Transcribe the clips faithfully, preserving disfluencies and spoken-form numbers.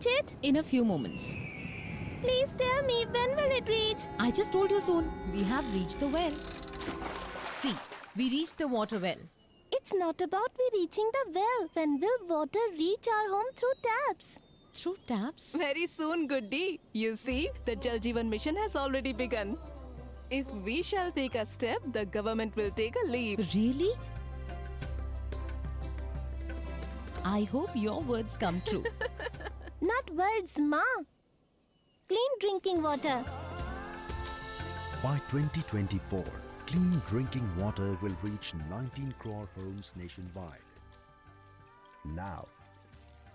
reach it? In a few moments. Please tell me, when will it reach? I just told you soon. We have reached the well. See, we reached the water well. It's not about we reaching the well. When will water reach our home through taps? Through taps? Very soon, Goody. You see, the Jal Jeevan Mission has already begun. If we shall take a step, the government will take a leap. Really? I hope your words come true. Not words, Ma. Clean drinking water. By twenty twenty-four, clean drinking water will reach nineteen crore homes nationwide. Now,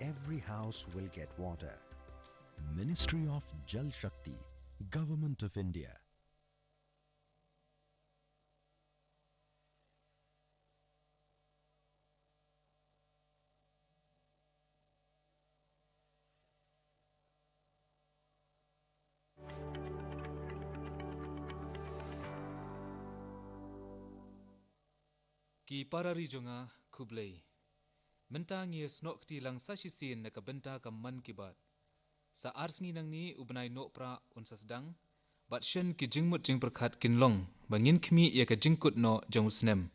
every house will get water. Ministry of Jal Shakti, Government of India. Ki para ri jong nga, khublei. Mynta ngi ïa snoh kti lang sa shisien na ka bynta ka Mann Ki Baat. Sa ar sngi nangne u bnai Nohprah un sa sdang, bad shen ki jingmut jingpyrkhat kin long, ba ngin khmih ïa ka jingkut noh jong u snem.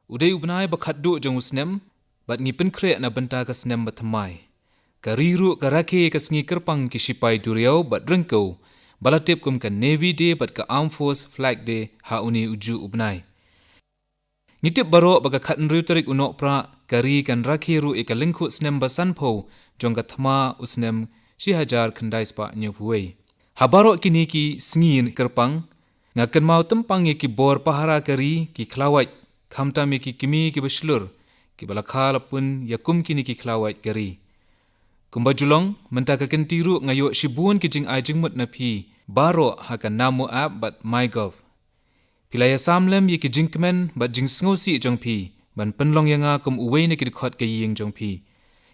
U dei u bnai ba khatduh jong u snem, bad ngi pynkhreh na bynta ka snem ba thymmai. Ka ri ruh ka rakhe ïa ka sngi kyrpang ki shipai duriaw bad ryngkew, ba la tip kum ka Navy Day bad ka Armed Force Flag Day ha une u juh u bnai. Ngi tip baroh ba ka khathynriew tarik u Nohprah, ka ri kan rakhe ruh ïa ka lyngkhuh snem ba sanphew jong ka thma u snem shi hajar khyndai spah hynñiewphew wei. Ha baroh kine ki sngi kyrpang, nga kynmaw tympang ïa ki bor pahara ka ri, ki khlawait, khamtam ïa ki kmie kiba shlur, kiba la kha la pun ïa kum kine ki khlawait ka ri. Kumba ju long, mynta ka kynti ruh nga ïoh shibun ki jingai jingmut na phi baroh ha ka Namo App bad MyGov. Phi la ïasam lem ïa ki jingkmen bad jingsngewsih jong phi, ban pynlong ïa nga kum uwei na ki dkhot ka ïing jong phi.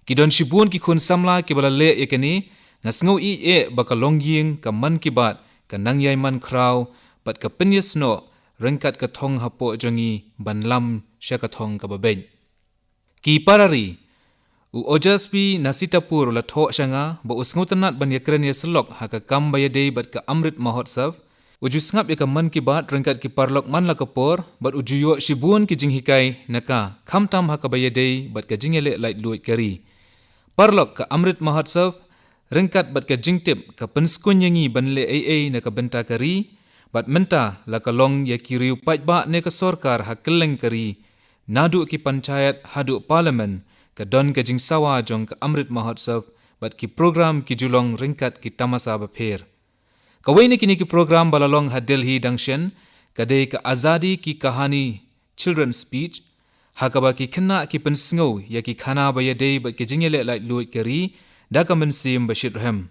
Ki don shibun ki khun samla kiba la leh ïa kane, nga sngew ïeit eh ba ka longïing ka Mann Ki Baat ka nang ïai man khraw, bad ka pynïasnoh ryngkat ka thong hapoh jong ngi ban lam sha ka thong kaba beit. Ki para ri, u Ojaswi na Sitapur u la thoh sha nga ba u sngewtynnat ban ïakren ïasyllok ha ka kam ba ïadei bad ka Amrit Mahotsav. U ju sngap ïa ka Mann Ki Baat ryngkat ki paralok man la ka por, bad u ju ïoh shibun ki jinghikai na ka, khamtam ha kaba ïadei bad ka jingïaleh laitluid ka ri. Paralok, ka Amrit Mahotsav ryngkat bad ka jingtip ka pynskhem ïa ngi ban leh ei ei na ka bynta ka ri, bad mynta la ka long ïa ki riew paidbah ne ka sorkar ha kylleng ka ri, naduh ki panchayat haduh Parliament, ka don ka jingsawa jong ka Amrit Mahotsav bad ki program ki ju long ryngkat ki tamasa bapher. Kawei na kine ki program ba la long ha Delhi dang shen, ka dei ka Azadi Ki Kahani Children's Speech, ha kaba ki khynnah ki pynsngew ïa ki khana ba ïadei bad ki jingïaleh laitluid ka ri da ka mynsiem ba shitrhem.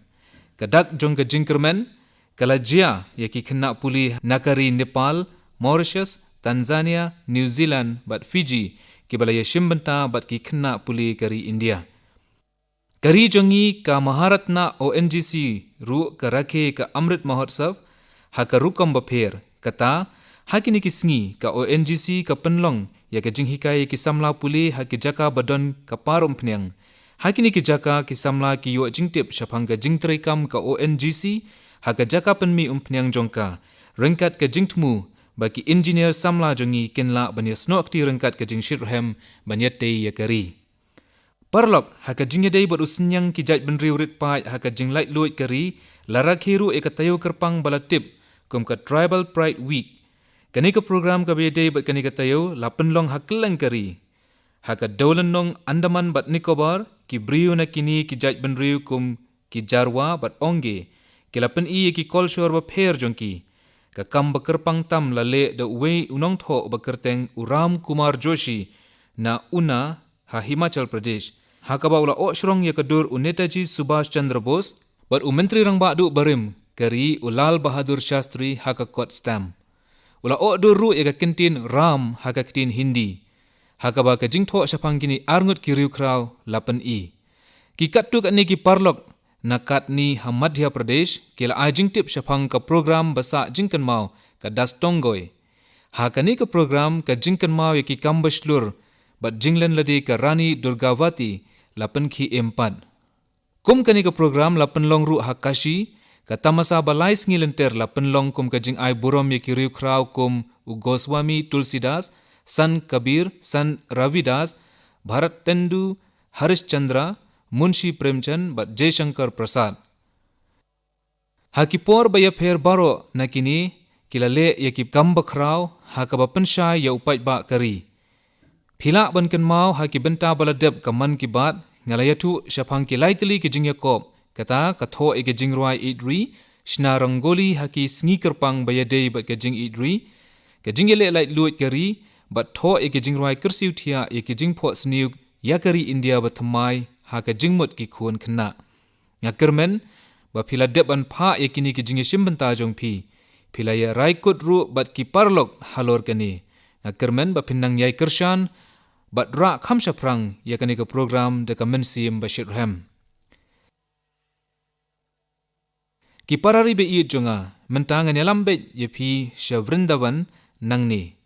Ka dak jong ka jingkyrmen, ka la jia ïa ki khynnah pule na ka ri Nepal, Mauritius, Tanzania, New Zealand bad Fiji, kiba la ïashim bynta bad ki khynnah pule ka ri India. Ka ri jong ngi, ka Maharatna O N G C ruh ka rakhe ka Amrit Mahotsav ha ka rukom bapher. Kata, ha kine ki sngi ka O N G C ka pynlong ïa ka jinghikai ïa ki samla pule ha ki jaka ba don ka par umphniang. Ha kine ki jaka ki samla ki ïoh jingtip shaphang ka jingtreikam ka O N G C ha ka jaka pynmih umphniang jong ka, ryngkat ka jingthmu ba ki engineer samla jong ngi kin lah ban ïasnoh kti ryngkat ka jingshitrhem ban ïatei ïa ka ri. Paralok, ha ka jingïadei bad u synñiang ki jaitbynriew rit paid ha ka jinglaitluid ka ri, la rakhe ruh ïa ka taïew kyrpang ba la tip kum ka Tribal Pride Week. Kane ka program kaba ïadei bad kane ka taïew la pynlong ha kylleng ka ri. Ha ka dewlynnong Andaman bad Nicobar, ki briew na kine ki jaitbynriew kum ki Jarwa bad Onge, ki la pyni ïa ki kolshor bapher jong ki. Ka kam ba kyrpang tam la leh da uwei u nongthoh ba kyrteng u Ram Kumar Joshi na Una ha Himachal Pradesh, ha kaba u la oh shrong ïa ka dur u Netaji Subhash Chandra Bose bad u Myntri Rangbah Duh barim ka ri u Lal Bahadur Shastri ha ka kot stamp. U la oh dur ruh ïa ka kyntien Ram ha ka ktien Hindi, ha kaba ka jingthoh shaphang kine arngut ki riewkhraw la pyni. Ki katto katne ki paralok na Katni ha Madhya Pradesh ki la ai jingtip shaphang ka program ba sah jingkynmaw ka Dastongoi. Ha kane ka program ka jingkynmaw ïa ki kam ba shlur bad jinglen lade ka Rani Durgavati la pynkhie em pat. Kum kane ka program la pynlong ruh ha Kashi, ka tamasa ba lai sngi lynter la pynlong kum ka jingai burom ïa ki riewkhraw kum u Goswami Tulsidas, Sant Kabir, Sant Ravidas, Bharat Tendu, Harish Chandra, Munshi Premchand bad Jaishankar Prasad. Ha ki por ba ïapher baroh na kine ki la leh ïa ki kam bakhraw ha kaba pynshai ïa u paidbah ka ri. Phi lah ban kynmaw ha ki bynta ba la dep ka Mann Ki Baat, nga la ïathuh shaphang ki lai tylli ki jingïakop, kata ka thoh ïa ka jingrwai ïeit ri, shna rangoli ha ki sngi kyrpang ba ïadei bad ka jingïeit ri, ka jingïaleh laitluid ka ri, bad thoh ïa ka jingrwai kyrsiew thiah ïa ki jingphohsniew ïa ka ri India bathymmai ha ka jingmut ki khun khynnah. Nga kyrmen ba phi la dep ban phah ïa kine ki jingïashim bynta jong phi. Phi la ïarai kut ruh bad ki paralok halor kane. Nga kyrmen ba phin nang ïai kyrshan bad rah kham shaphrang ïa kane ka program da ka mynsiem ba shitrhem. Ki para ri ba ïeit jong nga, mynta ngan ïalam beit ïa phi sha Vrindavan nangne.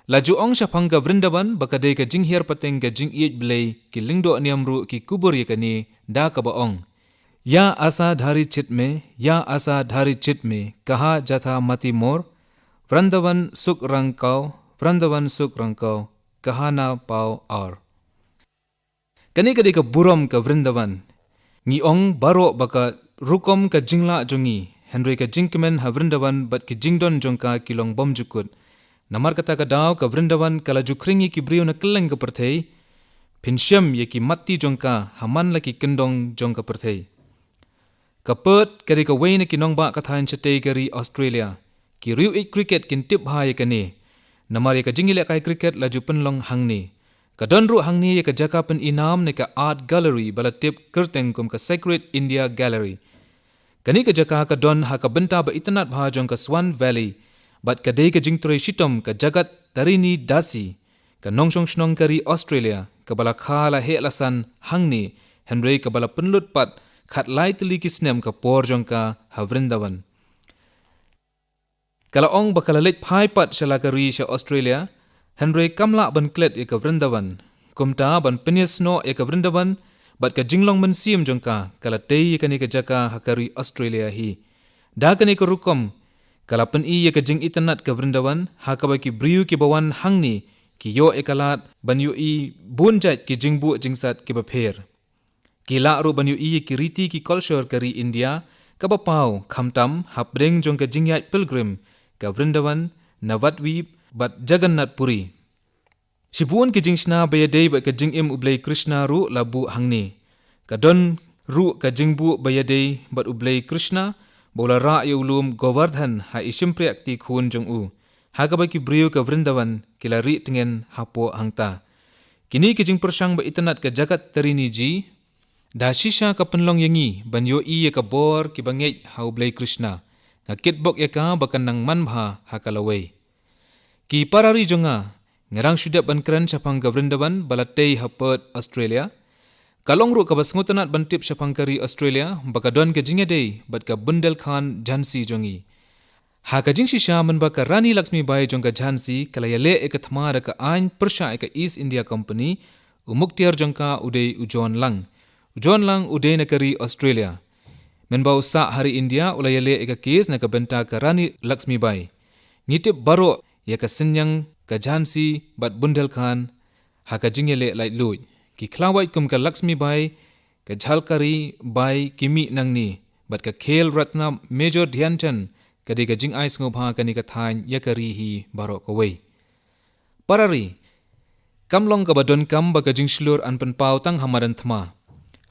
La ju ong shaphang ka Vrindavan ba ka dei ka jinghiar pateng ka jingïeit Blei, ki lyngdoh niam ruh ki kubur ïa kane da kaba ong: या आशाधारी चित में, या आशाधारी चित में, कहाँ जाता मति मोर, वृंदावन सुख रंग कौ, वृंदावन सुख रंग कौ, कहाँ ना पाओ और। Kane ka dei ka burom ka Vrindavan. Ngi ong baroh ba ka rukom ka jinglah jong ngi, hynrei ka jingkmen ha Vrindavan bad ki jingdon jong ka ki long bymjukut. Namar kata ka daw ka Vrindavan ka la ju khring ïa ki briew na kylleng ka pyrthei. Phin shem ïa ki matti jong ka ha man la ki kyndong jong ka pyrthei. Ka Perth ka dei kawei na ki nongbah ka thaiñ shatei ka ri Australia. Ki riew ïeit cricket kin tip bha ïa kane. Namar ïa ka jingïalehkai cricket la ju pynlong hangne. Ka don ruh hangne ïa ka jaka pyni nam ne ka art gallery ba la tip kyrteng kum ka Sacred India Gallery. Kane ka jaka ka don ha ka bynta ba itynnad bha jong ka Swan Valley, bad ka dei ka jingtrei shitom ka Jagat Tarini Dasi, ka nongshong shnong ka ri Australia, kaba la kha la heh la san hangne, hynrei kaba la pynlut pat khatlai tylli ki snem ka por jong ka ha Vrindavan. Ka la ong ba ka la leit phai pat sha la ka ri sha Australia, hynrei kam lah ban klet ïa ka Vrindavan. Kumta ban pynïasnoh ïa ka Vrindavan bad ka jinglong mynsiem jong ka, ka la tei ïa kane ka jaka ha ka ri Australia hi. Da kane ka rukom, ka la pyni ïa ka jingitynnad ka Vrindavan, ha kaba ki briew kiba wan hangne ki ïoh ïa ka lad ban ïohi bun jait ki jingbuh jingsat kiba pher. Ki lah ruh ban ïohi ïa ki riti ki kolshor ka ri India kaba paw, khamtam hapdeng jong ka jingïaid pilgrim ka Vrindavan, Navadvip bad Jagannath Puri. Shibun ki jingshna ba ïadei bad ka jingim U Blei Krishna ruh la buh hangne. Ka don ruh ka jingbuh ba ïadei bad U Blei Krishna ba u la rah ïa u lum Govardhan ha i shympriah kti khun jong u, ha kaba ki briew ka Vrindavan ki la rieh tngen hapoh hangta. Kine ki jingpyrshang ba itynnad ka Jagat Tarini ji, da shisha ka pynlong ïa ngi ban ïohi ïa ka bor kiba ngeit ha U Blei Krishna. Nga kitbok ïa ka ba kan nang man bha ha ka lawei. Ki para ri jong nga, nga dang shu dep ban kren shaphang ka Vrindavan ba la tei ha Perth, Australia. Ka long ruh kaba sngewtynnad ban tip shaphang ka ri Australia ba ka don ka jingïadei bad ka Bundelkhand Jhansi jong ngi. Ha ka jingshisha mynba ka Rani Laxmibai jong ka Jhansi ka la ïaleh ïa ka thma da ka aiñ pyrshah ïa ka East India Company, u muktiar jong ka u dei u John Lang. U John Lang u dei na ka ri Australia. Mynba u sah ha ri India u la ïaleh ïa ka kes na ka bynta ka Rani Laxmibai. Ngi tip baroh ïa ka synñiang ka Jhansi bad Bundelkhand ha ka jingïaleh laitluid. Ki khlawait kum ka Laxmibai, ka Jhalkari Bai ki mih nangne, bad ka Khel Ratna Major Dhyan Chand ka dei ka jingai sngewbha kane ka thaiñ ïa ka ri hi baroh kawei. Para ri, kam long kaba donkam ba ka jingshlur yn pynpaw tang ha madan thma.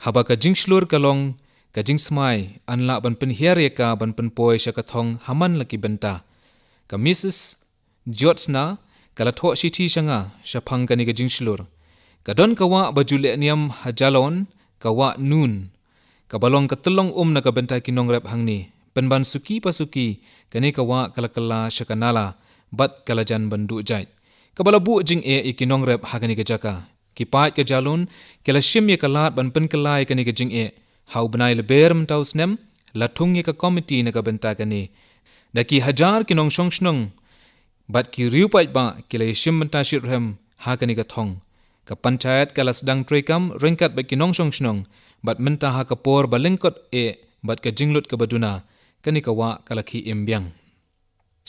Haba ka jingshlur ka long ka jingsmai, yn lah ban pynhiar ïa ka ban pynpoi sha ka thong ha man la ki bynta. Ka Missus Jyotsna ka la thoh shithi sha nga shaphang kane ka jingshlur. Ka don ka wah ba ju leh niam ha Jalaun, ka wah Noon, kaba long ka tyllong um na ka bynta ki nongrep hangne. Pynban suki pa suki, kane ka wah ka la kylla sha ka nala bad ka la jan ban duh jait, kaba la buh jingeh ïa ki nongrep ha kane ka jaka. Ki paid ka Jalaun ki la shim ïa ka lad ban pynkylla ïa kane ka jingeh. Ha u bnai Lber mynta u snem, la thung ïa ka komiti na ka bynta kane. Da ki hajar ki nongshong shnong bad ki riew paidbah ki la ïashim bynta shitrhem ha kane ka thong. Ka panchayat ka la sdang treikam ryngkat bad ki nongshong shnong Bad mynta ha ka por ba lyngkot eh bad ka jinglut kaba duna, kane ka wah ka la khie im biang.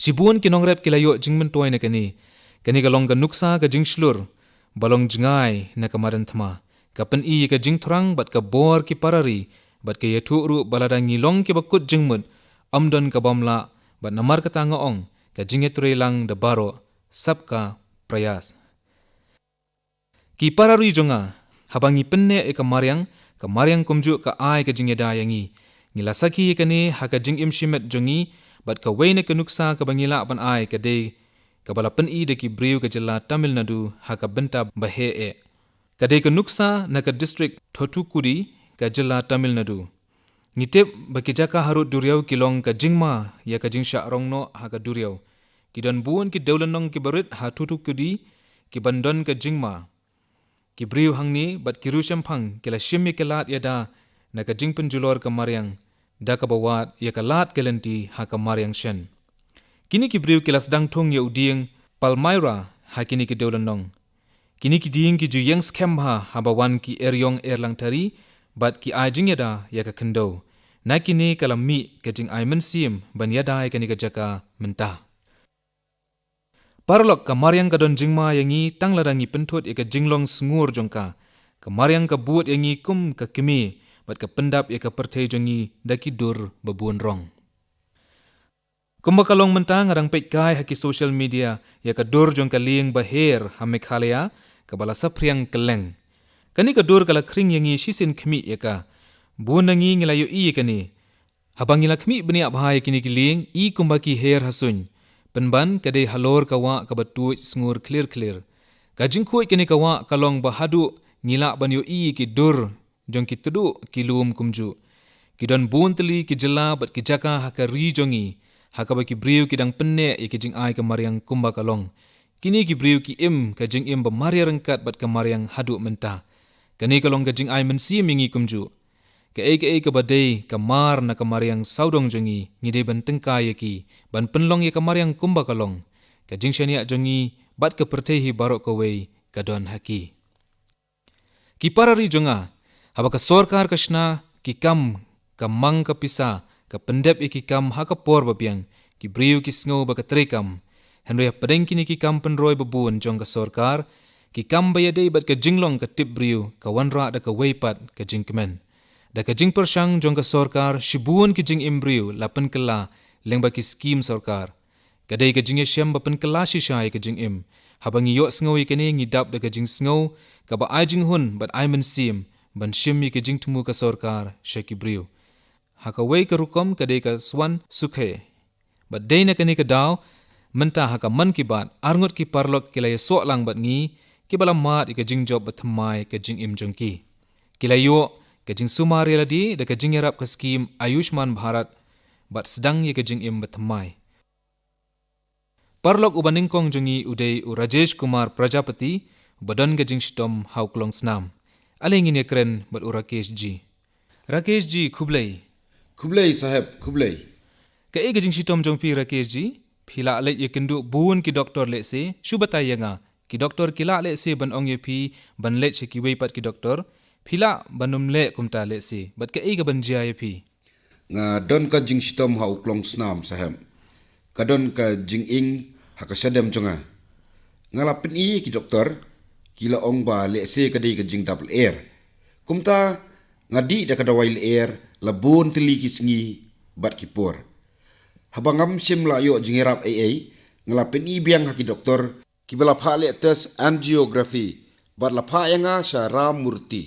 Shibun ki nongrep ki la ïoh jingmyntoi na kane. Kane ka long ka nuksa ka jingshlur ba long jngai na ka madan thma, ka pyni ïa ka jingthrang bad ka bor ki para ri, bad ka ïathuh ruh ba lada ngi long kiba kut jingmut, ym don ka bym lah. Bad namar kata nga ong, ka jingïatreilang da baroh, sabka prayas. Ki para ri jong nga, haba ngi pynneh ïa ka mariang, ka mariang kumjuh ka ai ka jingïada ïa ngi. Ngi la sakhi ïa kane ha ka jingim shimet jong ngi, bad kawei na ka nuksa kaba ngi lah ban ai ka dei kaba la pyni da ki briew ka jylla Tamil Nadu ha ka bynta ba heh eh. Ka dei ka nuksa na ka district Thoothukudi, ka jylla Tamil Nadu. Ngi tip ba ki jaka harud duriaw ki long ka jingma ïa ka jingshah rong noh ha ka duriaw. Ki don bun ki dewlynnong kiba rit ha Thoothukudi kiban don ka jingma. Ki briew hangne bad ki riewshemphang ki la shim ïa ka lad ïada na ka jingpynjulor ka mariang, da kaba wad ïa ka lad ka lynti ha ka mariang shen. Kine ki briew ki la sdang thung ïa u dieng palmyra ha kine ki dewlynnong. Kine ki dieng ki ju ïeng skhem bha haba wan ki eriong erlang thari, bad ki ai jingïada ïa ka khyndew. Na kine ka la mih ka jingai mynsiem ban ïada ïa kane ka jaka mynta. Paralok, ka mariang ka don jingma ïa ngi tang lada ngi pynthut ïa ka jinglong sngur jong ka. Ka mariang ka bud ïa ngi kum ka kmie, bad ka pyndap ïa ka pyrthei jong ngi da ki dur ba bun rong. Kumba ka long mynta, nga dang peit kai ha ki social media ïa ka dur jong ka lieng ba her ha Meghalaya, kaba la saphriang kylleng. Kane ka dur ka la khring ïa ngi shisien khmih ïa ka. Bun na ngi ngi la ïohi ïa kane. Haba ngi la khmih bniah bha ïa kine ki lieng, i kumba ki her ha suiñ. Pynban ka dei halor ka wah kaba tuid sngur khlir khlir. Ka jingkhuid kane ka wah ka long ba haduh ngi lah ban ïohi ïa ki dur jong ki tduh ki lum kumjuh. Ki don bun tylli ki jylla bad ki jaka ha ka ri jong ngi, ha kaba ki briew ki dang pynneh ïa ki jingai ka mariang kumba ka long. Kine ki briew ki im ka jingim ba mariang ryngkat bad ka mariang haduh mynta. Kane ka long ka jingai mynsiem ïa ngi kumjuh. Kaei kaei kaba dei ka mar na ka mariang sawdong jong ngi, ngi dei ban tyngkai ïa ki, ban pynlong ïa ka mariang kumba ka long. Ka jingshaniah jong ngi bad ka pyrthei hi baroh kawei ka don ha ki. Ki para ri jong nga, haba ka sorkar ka shna ki kam, ka mang ka pisa, ka pyndep ïa ki kam ha ka por ba biang, ki briew ki sngew ba ka trei kam. Hynrei hapdeng kine ki kam pynroi ba bun jong ka sorkar, ki kam ba ïadei bad ka jinglong ka tip briew ka wanrah da kawei pat ka jingkmen. Da ka jingpyrshang jong ka sorkar, shibun ki jingim briew la pynkylla lyngba ki skim sorkar. Ka dei ka jingïashem ba pynkylla shisha ïa ka jingim. Haba ngi ïohsngew ïa kane, ngi dap da ka jingsngew kaba ai jinghun bad ai mynsiem ban shim ïa ka jingthmu ka sorkar sha ki briew. Ha kawei ka rukom ka dei ka Swan Sukhe. Bad dei na kane ka daw, mynta ha ka Mann Ki Baat, arngut ki paralok ki la ïasoh lang bad ngi, kiba la mad ïa ka jingjop ba thymmai ka jingim jong ki. Ki la ïoh ka jingsumar ïa lade da ka jingïarap ka skim Ayushman Bharat, bad sdang ïa ka jingim ba thymmai. Paralok, uba nyngkong jong ngi u dei u Rajesh Kumar Prajapati, uba don ka jingshitom ha u klong snam. Ale ngin ïakren bad u Rakesh ji. Rakesh ji, khublei. Khublei saheb, khublei. Kaei ka jingshitom jong phi Rakesh ji? Phi lah leit ïakynduh bun ki doktor lehse, shu batai ïa nga. Ki doktor ki lah lehse ban ong ïa phi ban leit sha kiwei pat ki doktor. Phi lah ban ym leh kumta lehse. Bad kaei kaban jia ïa phi? Nga don ka jingshitom ha u klong snam saheb. Ka don ka jinging ha ka shadem jong nga. Nga la pyni ïa ki doktor, ki la ong ba lehse ka dei ka jingdap lyer. Kumta nga dih da ka dawai lyer la bun tylli ki sngi bad ki por. Haba ngam shym la ïoh jingïarap ei ei, nga la pyni biang ha ki doktor kiba la phah leh test angiography, bad la phah ïa nga sha Ram Murthy.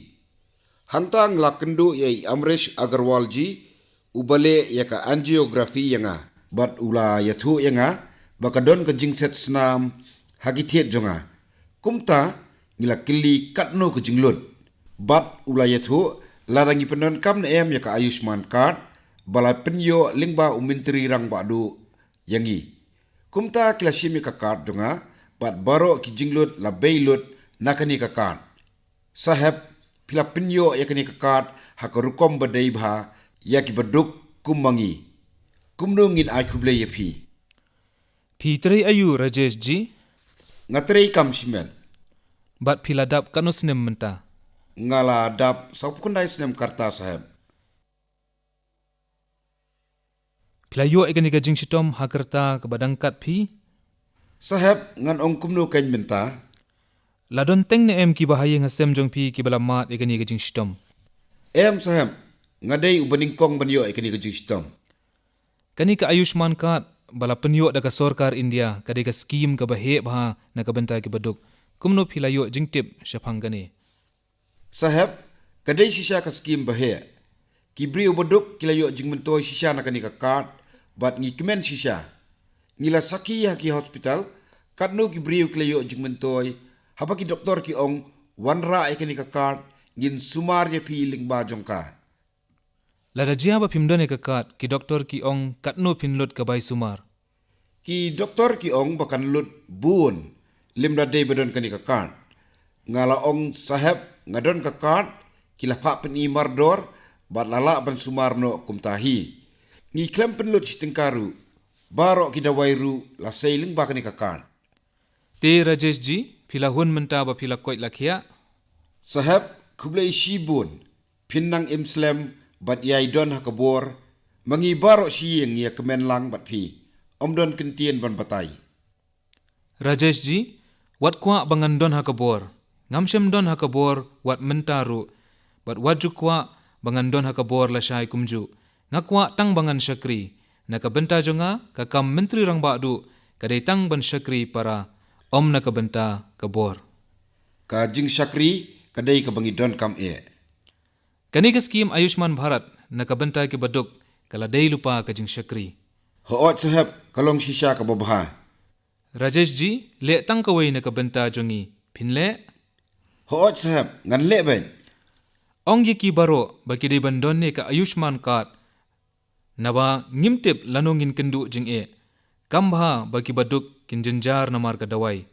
Hangta nga la kynduh ïa i Amresh Agarwal ji, uba leh ïa ka angiography ïa nga. Bad u la ïathuh ïa nga ba ka don ka jingset snam ha ki thied jong nga. Kumta ngi la kylli katno ka jinglut. Bad u la ïathuh lada ngi pyndonkam ne em ïa ka Ayushman Card, ba la pynïoh lyngba u Myntri Rangbah Duh ïa ngi. Kumta ki la shim ïa ka card jong nga, bad baroh ki jinglut la bei lut na kane ka card. Saheb, phi la pynïoh ïa kane ka card ha ka rukom ba dei bha ïa kiba duk kum ma ngi. Kumno ngin ai khublei ïa phi? Phi trei aïu Rajesh ji? Nga trei kam shimet. Bad phi la dap katno snem mynta? Nga la dap sawphew khyndai snem ka rta, saheb. Phi la ïoh ïa kane ka jingshitom ha ka rta kaba dang kat phi? Saheb, ngan ong kumno kein mynta? La don teng ne em kiba ha ïing ha sem jong phi kiba la mad ïa kane ka jingshitom? Em saheb, nga dei uba nyngkong ban ïoh ïa kane ka jingshitom. Kane ka Ayushman Card ba la pynïoh da ka sorkar India ka dei ka skhim kaba heh bha na ka bynta kiba duk. Kumno phi la ïoh jingtip shaphang kane? Saheb, ka dei shisha ka skhim ba heh. Ki briew ba duk ki la ïoh jingmyntoi shisha na kane ka card, bad ngi kmen shisha. Ngi la sakhi ha ki hospital, katno ki briew ki la ïoh jingmyntoi, haba ki doktor ki ong, wanrah ïa kane ka card, ngin sumar ïa phi lyngba jong ka. Lada jia ba phim don ïa ka card, ki doktor ki ong katno phin lut ka bai sumar? Ki doktor ki ong ba kan lut bun, lymda dei ba don kane ka card. Nga la ong saheb, nga don ka card, ki la phah pyni mardor, bad la lah ban sumar noh kumta hi. Ngi khlem pynlut shi tyngka ruh, baroh ki dawai ruh la sei lyngba kane ka card. Te Rajesh ji, phi la hun mynta ba phi la koit la khiah? Saheb, khublei shibun, phin nang im slem, bad ïai don ha ka bor, ma ngi baroh shi ïing ngi ïa kmen lang bad phi, ym don kyntien ban batai. Rajesh ji, wat kwah ba ngan don ha ka bor, ngam shym don ha ka bor, wat mynta ruh, bad wat ju kwah ba ngan don ha ka bor lashai kumjuh, nga kwah tang ba ngan shakri, na ka bynta jong nga, ka kam Myntri Rangbah duh, ka dei tang ban shakri para, ym na ka bynta ka bor. Ka jingshakri, ka dei kaba ngi donkam eh. Kane ka skhim Ayushman Bharat, na ka bynta kiba duk, ka la dei lypa ka jingshakri. Hooid saheb, ka long shisha kaba bha. Rajesh ji, leh tang kawei na ka bynta jong ngi, phin leh? Hooid saheb, ngan leh beit. Ong ïa ki baroh, ba ki dei ban don ïa ka Ayushman Card, naba ngim tip lano ngin kynduh jingeh. Kam bha ba kiba duk kin jynjar namar ka dawai.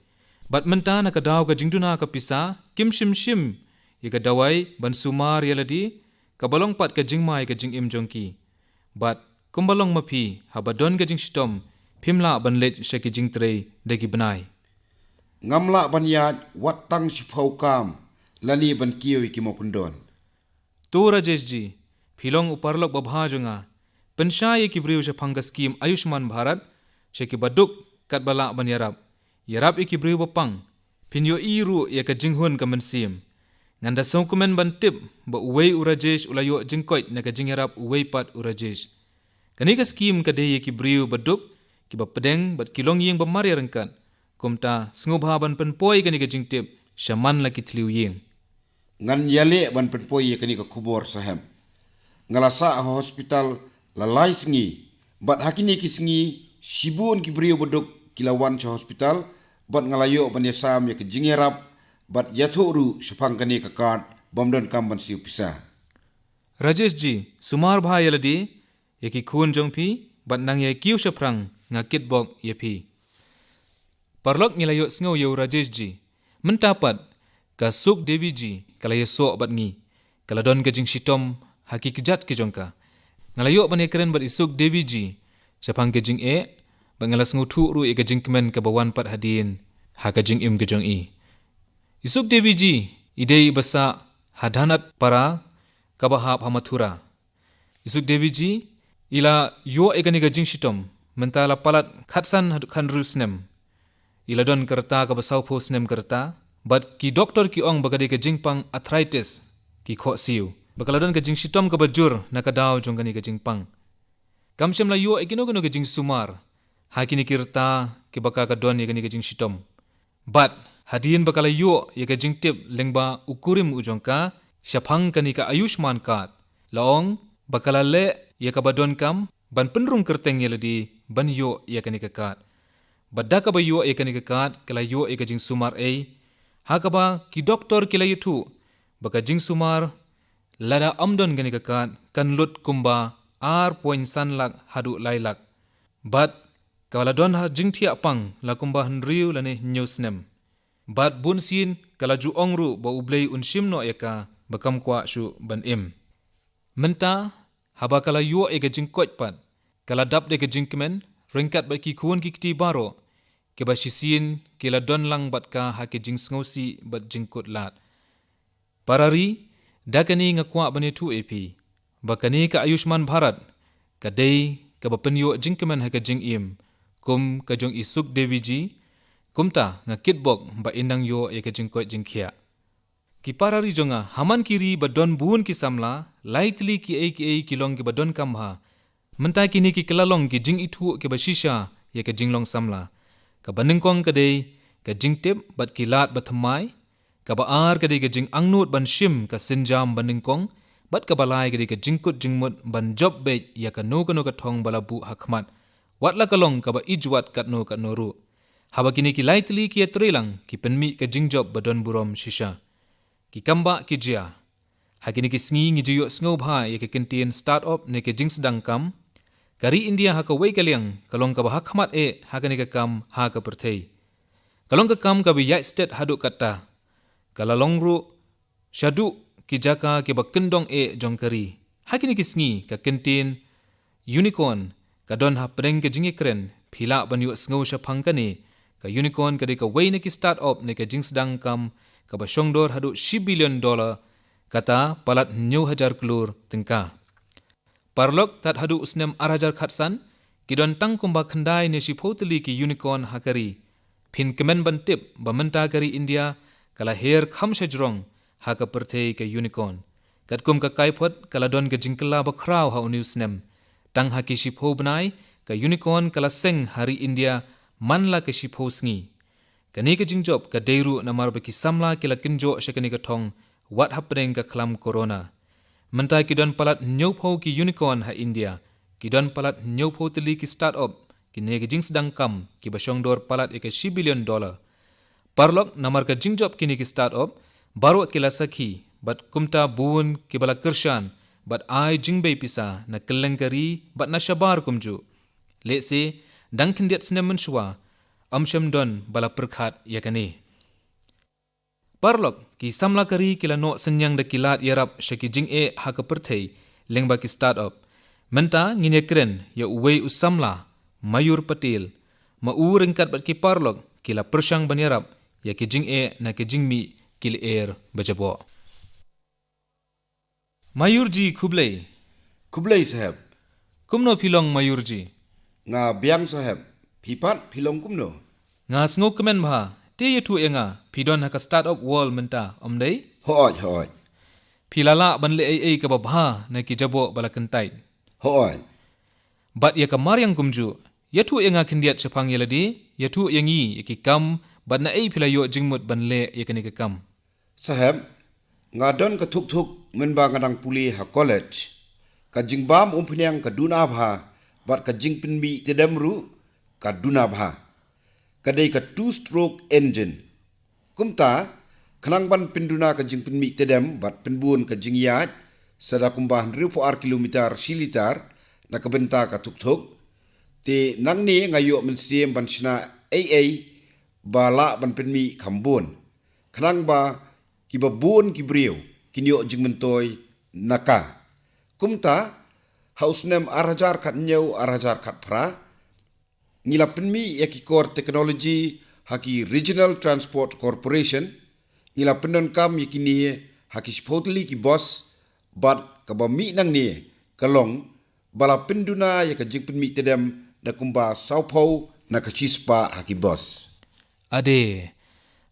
Bad mynta na ka daw ka jingduna ka pisa, kim shym shim ïa ka dawai ban sumar ïa lade, kaba long pat ka jingma ïa ka jingim jong ki. Bad kumba long ma phi, haba don ka jingshitom, phim lah ban leit sha ki jingtrei da ki bnai. Ngam lah ban ïaid wat tang shiphew kam, lane ban kiew ïa ki mawkyndon. To Rajesh ji, phi long u paralok babha jong nga. Pynshai ïa ki briew shaphang ka skhim Ayushman Bharat, sha kiba duk katba lah ban ïarap. Ïarap ïa ki briew ba pang. Phin ïohi ruh ïa ka jinghun ka mynsiem. Ngan da sngewkmen ban tip, ba uwei u Rajesh u la ïoh jingkoit na ka jingïarap uwei pat u Rajesh. Kane ka skhim ka dei ïa ki briew ba duk, kiba pdeng, bad ki longïing ba mar ïaryngkat. Kumta, sngewbha ban pynpoi kane ka jingtip, shaman la ki thliew ïing. Ngan ïaleh ban pynpoi ïa kane ka khubor saheb. Nga la sah ha hospital la lai sngi. Bad ha kine ki sngi, shibun ki briew ba duk ki la wan sha hospital, bad nga la ïoh ban ïasam ïa ka jingïarap, bad ïathuh ruh shaphang kane ka card, bym donkam ban siew pisa. Rajesh ji, sumar bha ïa lade, ïa ki khun jong phi, bad nang ïa kiew shaphrang, nga kitbok ïa phi. Paralok ngi la ïohsngew ïa u Rajesh ji. Mynta pat, ka Suk Devi ji, ka la ïasoh bad ngi. Ka la don ka jingshitom, ha ki kjat ki jong ka. Nga la ïoh ban ïakren bad i Suk Devi ji, shaphang ka jingeh, bad nga la sngewthuh ruh ïa ka jingkmen kaba wan pat hadien, ha ka jingim ka jong i. I Suk Devi ji, i dei iba sah, ha Dhanat Para, kaba hap ha Mathura. I Suk Devi ji, i la ïoh ïa kane ka jingshitom, mynta la palat khatsan haduh khathynriew snem. I la don ka rta kaba sawphew snem ka rta, bad ki doktor ki ong ba ka dei ka jingpang arthritis, ki khohsiew. Ba ka la don ka jingshitom kaba jur na ka daw jong kane ka jingpang. Kam shym la ïoh ïa kino kino ka jingsumar, ha kine ki rta kiba ka ka don ïa kane ka jingshitom. Bad, hadien ba ka la ïoh ïa ka jingtip lyngba u kurim u jong ka, shaphang kane ka Ayushman Card. La ong, ba ka la leh ïa kaba donkam, ban pynrung kyrteng ïa lade, ban ïoh ïa kane ka card. Bad da kaba ïoh ïa kane ka card, ka la ïoh ïa ka jingsumar ei. Ha kaba, ki doktor ki la ïathuh, ba ka jingsumar, lada ym don kane ka card, kan lut kumba ar point san lak haduh lai lak. Bad, ka la don ha jingthiah pang, la kumba hynriew lane hynñiew snem. Bad bunsien, ka la ju ong ruh ba U Blei un shim noh ïa ka, ba kam kwah shuh ban im. Mynta, haba ka la ïoh ïa ka jingkoit pat, ka la dap da ka jingkmen, ryngkat bad ki khun ki kti baroh, kiba shisien, ki la don lang bad ka ha ka jingsngewsih bad jingkut lad. Para ri, da kane nga kwah ban ïathuh ïa phi ba kane ka Ayushman Bharat ka dei kaba pynïoh jingkmen ha ka jingim, kum ka jong i Sukhdevi ji. Kumta nga kitbok ba in dang ïoh ïa ka jingkoit jingkhiah. Ki para ri jong nga, ha man ki ri ba don bun ki samla, lai tylli kiei kiei ki long kiba donkam bha. Mynta kine ki kylla long ki jingithuh kiba shisha ïa ka jinglong samla. Kaba nyngkong ka dei ka jingtip bad ki lad bathymmai. Kaba ar ka dei ka jingangnud ban shim ka sienjam banyngkong. Bad kaba lai ka dei ka jingkut jingmut ban jop beit ïa kano kano ka thong ba la buh ha khmat, wat la ka long kaba ijwat katno katno ruh. Haba kine ki lai tylli ki ïatreilang, ki pynmih ka jingjop ba don burom shisha. Ki kam ba ki jia. Ha kine ki sngi ngi ju ïohsngew bha ïa ka kyntien start-up ne ka jingsdang kam. Ka ri India ha kawei ka liang ka long kaba ha khmat eh ha kane ka kam ha ka pyrthei. Ka long ka kam kaba ïaid stet haduh katta. Ka la long ruh shaduh ki jaka kiba kyndong eh jong ka ri. Ha kine ki sngi ka kyntien unicorn ka don hapdeng ka jingïakren. Phi lah ban ïohsngew shaphang kane. Ka unicorn ka dei kawei na ki start-up ne ka jingsdang kam kaba shongdor haduh shi billion dollar, kata palat hynñiew hajar klur tyngka. Paralok, tad haduh u snem ar hajar khatsan ki don tang kumba khyndai ne shiphew tylli ki unicorn ha ka ri. Phin kmen ban tip ba mynta ka ri India ka la her kham shajrong ha ka pyrthei ka unicorn. Katkum ka kaiphod ka la don ka jingkylla bakhraw ha une u snem. Tang ha ki shiphew bnai ka unicorn ka la seng ha ri India man la ka shiphew sngi. Kane ka jingjop ka dei ruh namar ba ki samla ki la kynjoh sha kane ka thong wat hapdeng ka khlam corona. Mynta ki don palat hynñiewphew ki unicorn ha India. Ki don palat hynñiewphew tylli ki start-up, kine ki jingsdang kam kiba shongdor palat ïa ka shi billion dollar. Paralok, namar ka jingjop kine ki start-up, baroh ki la sakhi bad kumta bun kiba la kyrshan bad ai jingbei pisa na kylleng ka ri bad na shabar kumjuh. Lehse dang khyndiat snem mynshuwa ym shym don ba la pyrkhat ïa kane. Paralok, ki samla ka ri ki la noh synñiang da ki lad ïarap sha ki jingeh ha ka pyrthei lyngba ki start-up. Mynta ngin ïakren ïa uwei u samla, Mayur Patel, ma u ryngkat bad ki paralok ki la pyrshang ban ïarap ïa ki jingeh na ki jingmih ki lyer ba jaboh. Mayur ji, khublei. Khublei saheb. Kumno phi long Mayur ji? Nga biang saheb. Phi pat phi long kumno? Nga sngewkmen bha. Te ïathuh ïa nga, phi don ha ka start-up world mynta, ym dei? Hooid, hooid. Phi la lah ban leh ei ei kaba bha na ki jaboh ba la kyntait? Hooid. Bad ïa ka mariang kumjuh, ïathuh ïa nga khyndiat shaphang ïa lade, ïathuh ïa ngi ïa ki kam bad naei phi la ïoh jingmut ban leh ïa kane ka kam. Saheb, nga don ka thuk thuk mynba nga dang pule ha college. Ka jingbam umphniang ka duna bha bad ka jingpynmih tedem ruh ka duna bha. Ka dei ka two stroke engine. Kumta, khnang ban pynduna ka jingpynmih tedem bad pynbun ka jingïaid sa da kumba hynriewphew ar kilometer shi litar na ka bynta ka thuk thuk. Te nangne nga ïoh mynsiem ban shna ei ei ba lah ban pynmih kham bun, khnang ba kiba bun ki briew kin ïoh jingmyntoi na ka. Kumta, ha u snem ar hajar khathynñiew ar hajar khatphra, ngi la pynmih ïa ki core technology ha ki Regional Transport Corporation. Ngi la pyndonkam ïa kine ha ki shiphew tylli ki bus, bad kaba mih nangne ka long ba la pynduna ïa ka jingpynmih tedem da kumba sawphew na ka shispah ha ki bus. Ade,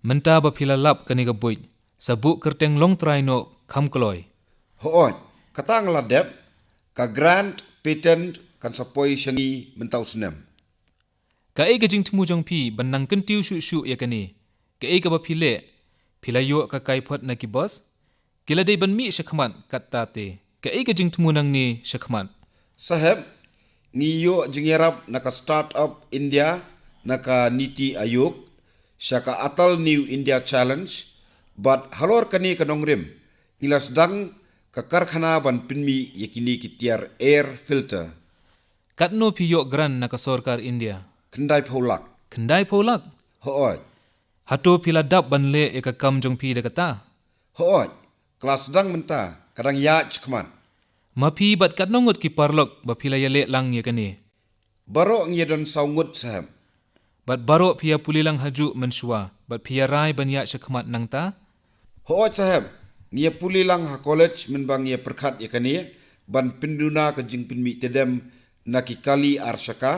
mynta ba phi la lap kane ka buit, sa buh kyrteng long trai noh kham kloi. Hooid, kata nga la dep, ka grant patent kan sa poi sha ngi mynta u snem. Kaei ka jingthmu jong phi ban nang kyntiew shuh shuh ïa kane? Kaei kaba phi leh? Phi la ïoh ka kaiphod na ki bus? Ki la dei ban mih shakhmat katta te. Kaei ka jingthmu nangne shakhmat? Saheb, ngi ïoh jingïarap na ka Startup India, na ka NITI Aayog, sha ka Atal New India Challenge, bad halor kane ka nongrim, ngi la sdang ka karkhana ban pynmih ïa kine ki tiar air filter. Katno phi ïoh grant na ka sorkar India? Khyndaiphew lak. Khyndaiphew lak? Hooid. Hato phi la dap ban leh ïa ka kam jong phi da kata? Hooid, ka la sdang mynta, ka dang ïaid shakhmat. Ma phi bad katno ngut ki paralok ba phi la ïaleh lang ïa kane? Baroh ngi ïa don saw ngut, saheb. Bad baroh phi ïa pule lang hajuh mynshuwa, bad phi ïa rai ban ïaid shakhmat nangta? Hooid saheb, Ngi ïa pule lang ha college mynba ngi ïa pyrkhat ïa kane, ban pynduna ka jingpynmih tdem na ki kali ar shaka,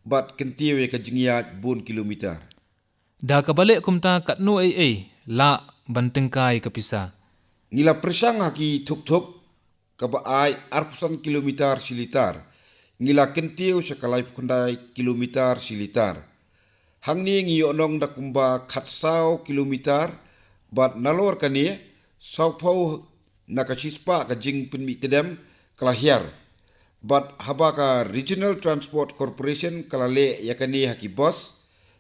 bad kyntiew ïa ka jingïaid bun kilometer. Da kaba leh kumta katno ei ei lah ban tyngkai ka pisa? Ngi la pyrshang ha ki thuk thuk, kaba ai arphew san kilometer shi litar. Ngi la kyntiew sha ka laiphew khyndai kilometer shi litar. Hangne ngi ïoh nong da kumba khatsaw kilometer, bad nalor kane, sawphew na ka shispah ka jingpynmih tdem ka la hiar. Bad haba ka Regional Transport Corporation ka la leh ïa kane ha ki bus,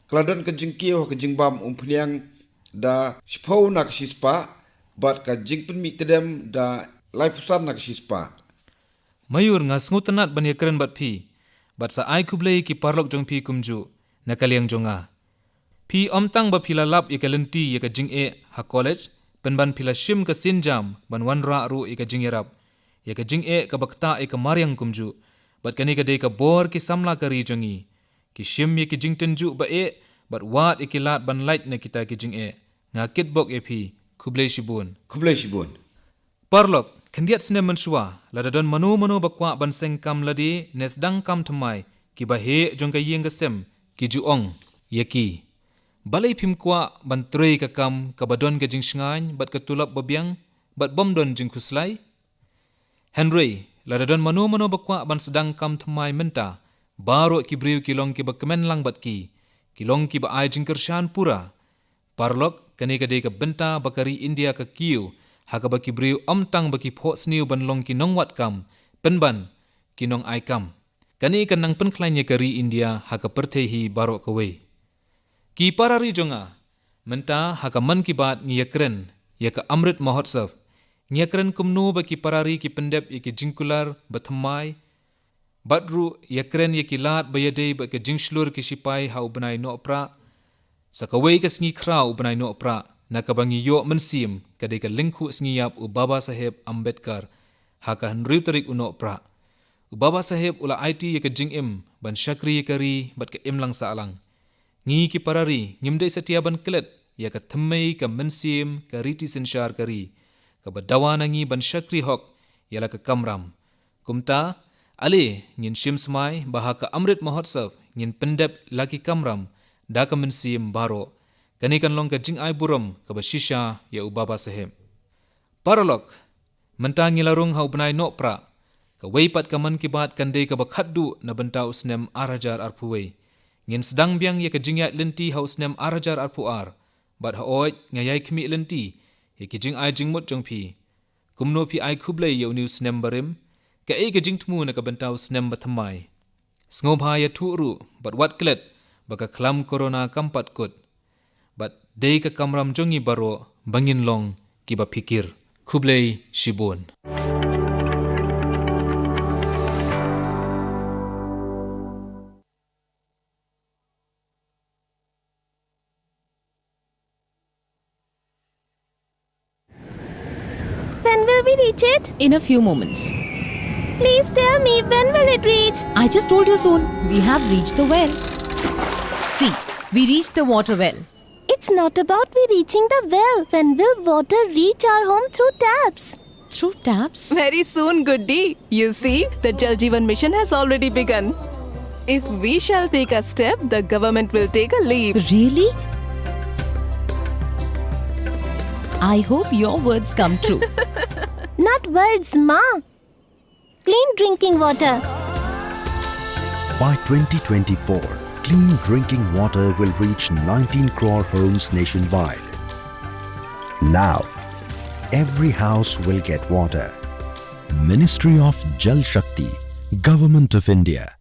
ka la don ka jingkiew ha ka jingbam umphniang da shiphew na ka shispah, bad ka jingpynmih tdem da laiphew san na ka shispah. Mayur, nga sngewtynnat ban ïakren bad phi, bad sa ai khublei ki paralok jong phi kumjuh, na ka liang jong nga. Phi ym tang ba phi la lap ïa ka lynti ïa ka jingeh ha college, pynban phi la shim ka sienjam ban wanrah ruh ïa ka jingïarap ïa ka jingeh kaba ktah ïa ka mariang kumjuh, bad kane ka dei ka bor ki samla ka ri jong ngi. Ki shim ïa ki jingtynjuh ba eh, bad wad ïa ki lad ban lait na kita ki jingeh. Nga kitbok ïa phi, khublei shibun. Khublei shibun. Paralok, khyndiat snem mynshuwa, lada don mano mano ba kwah ban seng kam lade ne sdang kam thymmai, kiba heh jong ka ïing ka sem ki ju ong ïa ki, balei phim kwah ban trei ka kam kaba don ka jingshngaiñ bad ka tulop ba biang, bad bym don jingkhuslai? Hynrei lada don mano mano ba kwah ban sdang kam thymmai mynta, baroh ki briew ki long kiba kmen lang bad ki, ki long kiba ai jingkyrshan pura. Paralok, kane ka dei ka bynta ba ka ri India ka kiew, ha kaba ki briew ym tang ba ki phohsniew ban long ki nongwad kam, pynban ki nongai kam. Kane kan nang pynkhlaiñ ïa ka ri India ha ka pyrthei hi baroh kawei. Ki para ri jong nga, mynta ha ka Mann Ki Baat ngi ïakren ïa ka Amrit Mahotsav. Ngi ïakren kumno ba ki para ri ki pyndep ïa ki jingkular ba thymmai, bad ruh ïakren ïa ki lad ba ïadei bad ka jingshlur ki shipai ha u bnai Nohprah. Sa kawei ka sngi khraw u bnai Nohprah, na kaba ngi ïoh mynsiem, ka dei ka lyngkhuh sngi ïap u Baba Saheb Ambedkar, ha ka hynriew tarik u Nohprah. U Baba Saheb u la aiti ïa ka jingim ban shakri ïa ka ri bad ka imlang sahlang. Ngi ki para ri ngim dei satia ban klet ïa ka thymmei ka mynsiem ka riti synshar ka ri, kaba dawa na ngi ban shakri hok ïa la ka kamram. Kumta, ale ngin shim smai ba ha ka Amrit Mahotsav ngin pyndep la ki kamram da ka mynsiem baroh. Kane kan long ka jingai burom kaba shisha ïa u Baba Saheb. Paralok, mynta ngi la rung ha u bnai Nohprah. Kawei pat ka Mann Ki Baat kan dei kaba khatduh na bynta u snem ar hajar arphew wei. Ngin sdang biang ïa ka jingïaid lynti ha u snem ar hajar arphew ar. Bad hooid, nga ïai khmih lynti ïa ki jingai jingmut jong phi. Kumno phi ai khublei ïa une u snem barim? Kaei ka jingthmu na ka bynta u snem ba thymmai? Sngewbha ïathuh ruh bad wat klet ba ka khlam corona kam pat kut. Bad dei ka kamram jong ngi baroh ba ngin long kiba phikir. Khublei shibun. When will we reach it? In a few moments. Please tell me, when will it reach? I just told you soon. We have reached the well. See, we reached the water well. It's not about we reaching the well. When will water reach our home through taps? Through taps? Very soon, Guddi. You see, the Jal Jeevan Mission has already begun. If we shall take a step, the government will take a leap. Really? I hope your words come true. Not words, Ma. Clean drinking water. By twenty twenty-four, clean drinking water will reach nineteen crore homes nationwide. Now, every house will get water. Ministry of Jal Shakti, Government of India.